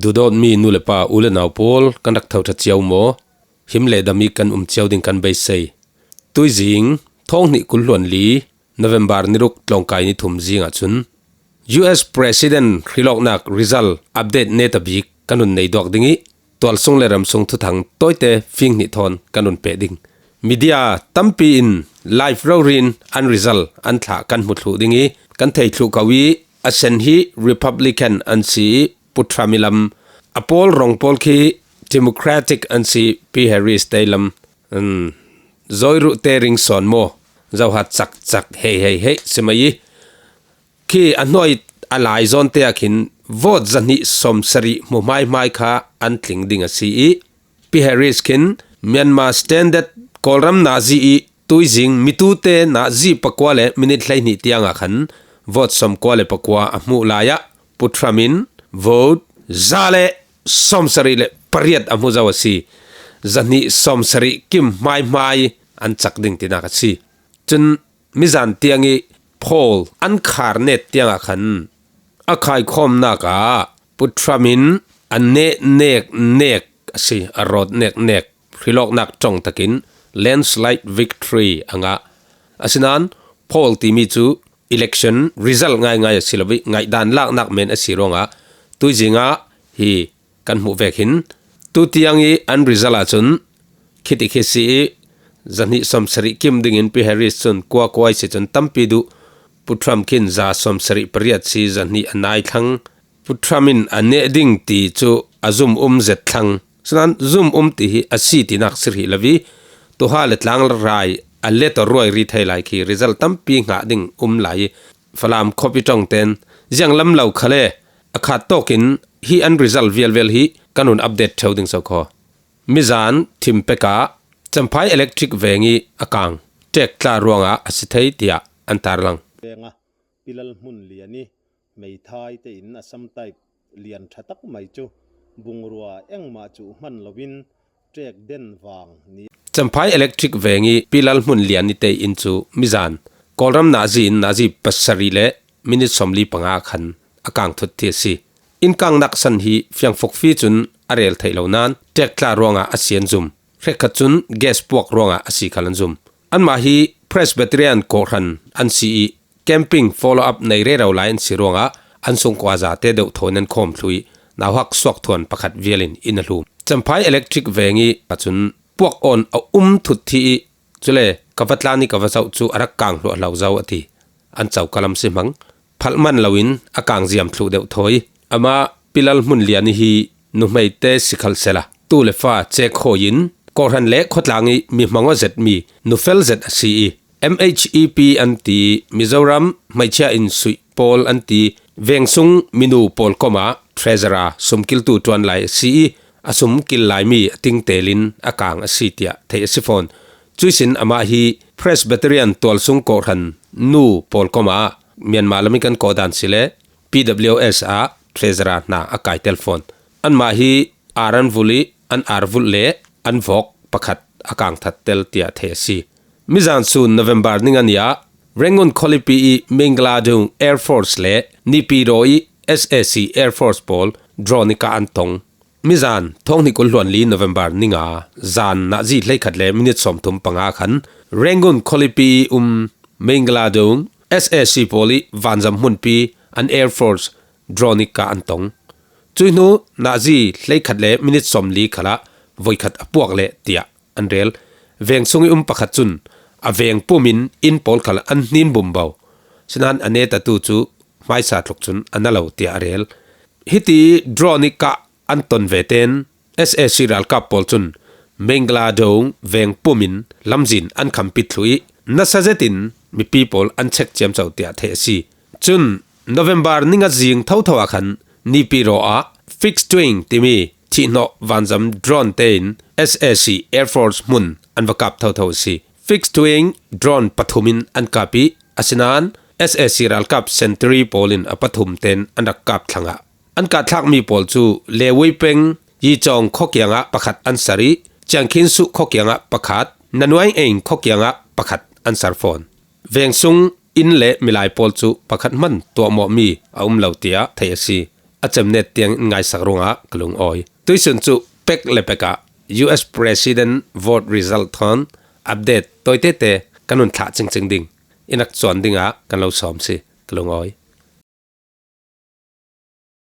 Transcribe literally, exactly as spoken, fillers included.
Duhdawtmi nu le pa, u le nau pawl, kan rak tho ṭha cio maw? Him le dam i kan um cio ding kan beisei. Tuizing, thawng hnih kul hluan li, November ni ruk tlawngkai ni thum zing ahcun U S President hrilawknak result update netabik kan hun nei duak ding i, tualsung le ramsung thuthang tawite fing hnih thawn kan hun peh ding. Media tampi in live rori in an result an thlah kan hmu thluh ding i, kan thei thluh ko i, a sen hi Republican an si i, Pu Trump i lam, a pawl rong pawl khi Democratic an si, Pi Harris te i lam, um, zawi ruh te ring sawn maw, zohat cak cak hei hei hei si mai i, khi a hnuai a lai zawn te ah khin vote zahnih sawmsarih hmu hmaihmai kha an tling ding a si i, Pi Harris khin Myanmar Standard Kawlram nazi i tuizing mitute nazi pakua le minit hleihnih tiang ah khan vote sawmkua le pakua a hmuh lai ah Pu Trump in vote za le sawmsarih le pariat a hmu zo a si. Zahnih sawmsarih kim hmaihmai an cak ding tinak a si. Cun mizan tiang i poll an khar net tiang ah khan a khaikhawmnak ah Pu Trump in a neh nek nek a si, a rawt nek nek, hrilawknak ṭong takin landslide victory a ngah. Asinain poll timi cu election result ngaingai a si lo i, ngaihdan laknak men a si ruangah tuizing ah hi kan hmuh vek hin, tu tiang i an result ahcun khiti khi si i, zahnih sawmsarih kim dingin Pi Harris cun kua kua i si cun tampi duh, Pu Trump khin za sawmsarih pariat si, zahnih a nai thlang, Pu Trump in a neh ding ti cu a zum um zet thlang. Sinan zum um ti hi a si tinak si rih lo i, tuha le tlang rai a let a ruai rih thei lai khi result tampi hngah ding um lai i, Falam khuapi ṭong ten ziang lam lo khale a khat tawkin hi an result vialvial hi kan hun update ṭheu ding so kho. Mizan thim pek ah Champhai Electric veng i a kang ṭek tla ruangah a si thei tiah an tarlang. Venga Pi Lalhmunlian i meithai tein Assam type lian ṭha tak mai cu bungrua engmah cu hman loin ṭek den vang ni. Champhai Electric veng i Pi Lalhmunlian i te inn cu mizan Kawlram nazi in nazi pasarih le minit sawmli panga khan a kang thut ti a si. Innkangnak san hi fiangfokfi cun a rel theih lo nain ṭek tla ruangah a si an zum. Hrekkhat cun gas puak ruangah a si khal an zum. Anmah hi Presbyterian kawhhran an si i camping follow-up nei rero lai an si ruangah an sungkua zate deuh thawn an khawm thluh i nauhak suak thuan pakhat vial in inn a hlum. Champhai Electric veng i ahcun puak awn a um thut thi i, cule ka va tlan i ka va zoh cu a rak kang hluahhlo zo a ti. An co ka lam si hmang. Phalh man loin a kang ziam thluh deuh thawi. Amah Pi Lalhmunlian i hi nuhmeite si khal sela, tu le fa cek hawi in kawhhran le khuatlang i mi hmang aw zetmi nufel zet a si i, M H E P an ti i Mizoram hmeichhia in suih pawl an ti i, veng sung minu pawl kom ah treasurer sumkiltu ṭuan lai a si i, a sum kil laimi a ting telin a kang a si tiah theih a si fawn. Cuihsin amah hi Presbyterian tualsung kawhhran nu pawl kom ah Myanmar lam i kan kawhdan si le P W S ah treasurer hna a kai tel fawn. Anmah hi ar an vulh i an ar vulh le an vawk pakhat a kang that tel tiah theih a si. Mizan sun November ni nga ni ah Rangoon khualipi i Mengladung Air Force le Naypyidaw i S A C Air Force pawl drone i kah an tong. Mizan thawng hnih kul hluan li November ni nga zan nazi hleikhat le minit sawmthum panga khan Rangoon khualipi i um Mengladung S A C pawl i vanzam hmunpi an Air Force drone i kah an tong. Cuih hnu nazi hleikhat le minit sawmli khalah voikhat a puak le tiah an rel. Veng sung i um pakhat cun a veng pum in inn pawl khal an hnin bumbo. Sinan a netatu cu hmaisa tluk cun a na lo tiah a rel. Hiti drone i kah an ton ve ten S A C ralkap pawl cun Mengladong veng pum in lamzin an khampit thluh i nasa zetin mipi pawl an chek ciamco tiah theih a si. Cun November ni nga zing thotho ah khan Naypyidaw ah fixed wing timi thihhnawh vanzam drone tein S A C Air Force hmun an va kap thotho a si. Fixed wing drone pathum in an kap i, asinain S A C ralkap sentry pawl in a pathum ten an rak kap thlangah an kahthlakmi pawl cu Lewei peng Yicawng khuakiangah pakhat an ser i, Ciangkhinsuh khuakiangah pakhat, Nanuai Eng khuakiangah pakhat an ser fawn. Veng sung inn le milai pawl cu pakhat hman tuahmawhmi a um lo tiah theih a si. a cem net tiang in ngaisak ruangah ka lungawi. Tuisun cu pek le pek ah U S President vote result thawn update tawitete kan hun thlah cingcing ding. In rak cuan dingah kan lo sawm si, ka lungawi.